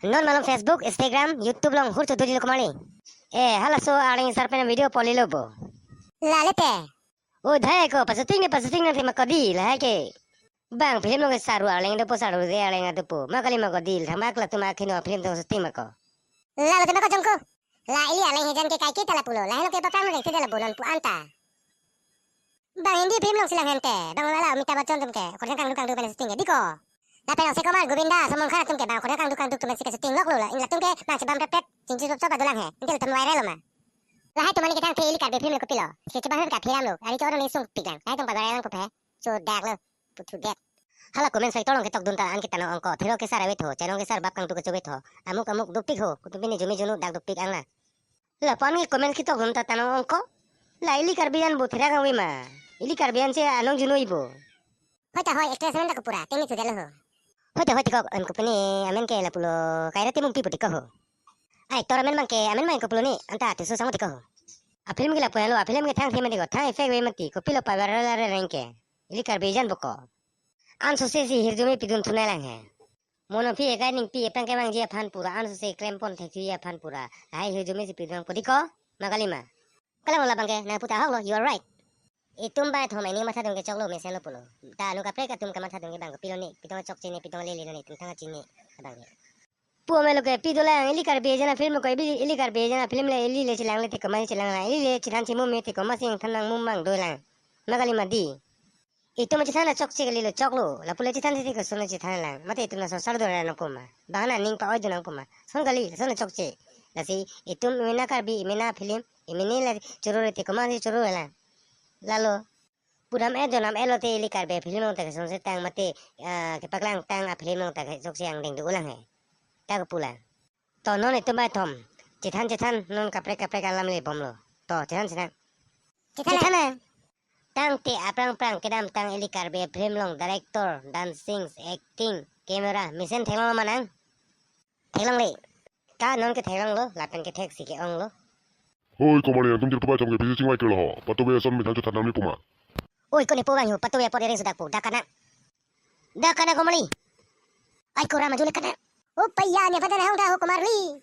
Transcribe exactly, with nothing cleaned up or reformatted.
Non malom Facebook, Instagram, YouTube along hur chododilo kumari. Eh, halaso arleng asar pen video polilo bo. Lale te. O dhai ko, pasuting ne pasuting nang thima kodi, lahai ke. Bang film along ke saru arleng dopo, saru de arleng adopo. Ma kali ma kodi, thang bak latum akhino film tong shooting ma ko. Lalo te ma ko jongko. La ili arleng hejan ke kaike ta lapulo. Lahelo ke papang reng te lapu non pu anta. Bang Hindi film along si lang hente. Bang wala Amitabh Bachchan atum ke. Khorang kangduk kangduk pen shooting ke. Diko. Lapen Akshay Kumar, Govinda, Salman Khan atum ke bang khorang kangduk kangduk atum si ke shooting loklo la. Latum ke bang chebam pet pet. Chingchi chop chop adolang he. Inte latum viral lo ma. Lahai atum ani ketang the ili Karbi film lo kopilo. Si chebam pet ka film lo. Ari choro ni sungpik lang. Lahai atum pa viral lang kophe. Chodaklo. Puthu det. Hala comment section along ketok dun ta an ke tanong ongko. Thero kesar avetho, chenong kesar bap kangduk kecho avetho. Amuk amuk dukpik ho. Kutumpini jumi junu dak dukpik angna. Lapu an ke comment ketok dun ta tanong ongko. La ili Karbi an bo thera kangve ma. Ili Karbi an si anong junoi bo. Hoi ta hoi, actress amen ta kopura, tingni thudelo ho. Hoi ta hoi, tikok an kopini amen ke lapulo, Kaira Timungpi pu tiko ho. Ai, actor amen bang ke, amen bang kopilo ni, anta Tisso Sangma tiko ho. A film ke lapu helo, a film ke thang thima tiko, thang effect ve mati, kopilo pa viral areng ke. Ili Karbi jan boko. An sose si hirjume pidun thunai lang he. Mono phi ekai ningpi epang kevangji aphan pura, an sose klempon thekji aphan pura. Lahai hirjume si pidun pudi ko, ma kali ma. Kalang labang ke, nang puta hoklo, you are right. Itum baithom ini mathadun ke choklo mesenlo pulo. Ta anu kaprek atum kamatha dun ke bang kopilo ni, pitong chokche ni, pitong lele ni, itum thang chini, abang ke. Pu amelo ke pi dolang, ili Karbi jan a film ko, ibi ili Karbi jan a film le, ili le chelang le tiko ma chelang la, ili le chethan chemu me tiko ma sing than nang mumang dolang. Ma kali ma di. Itum chethan na chokche kalilo choklo, lapu le chethan si tiko son chethan lang. Mate itum na sosar do ra nang puma. Bahana ning pa oi do nang puma. Son kali, son chokche. Lasi itum imena Karbi, imena film, imene la choro re tiko ma si choro lang. Lalo. Pudam e jonam e lote ili Karbi film along ta kesonse tang mate, ah, kepaklang tang a film along ta ke chokche angdeng dolang he. Ta kepu lang. To non itum baithom. Chethan chethan non kaprek kaprek alam le bomlo. To chethan chethan. Chethan. Chethan na. Tangte aphrang phrang kedamtang ili Karbi film along director, dancing, acting, camera, mesen theklong ma nang. Theklongle. Ka non ke theklonglo, lapen ke thek si ke-onglo. Hoi, komali, nangtum jirpo baithom ke bisi chingvai kilo ho. Patu be ason methang chotha namli puma. Oi, kone po bang ho, patu be apot ereng sudak po. Dak kana. Dak kana komali. Ai, kora maju le kana. O paya ne pada na hong da ho komarli.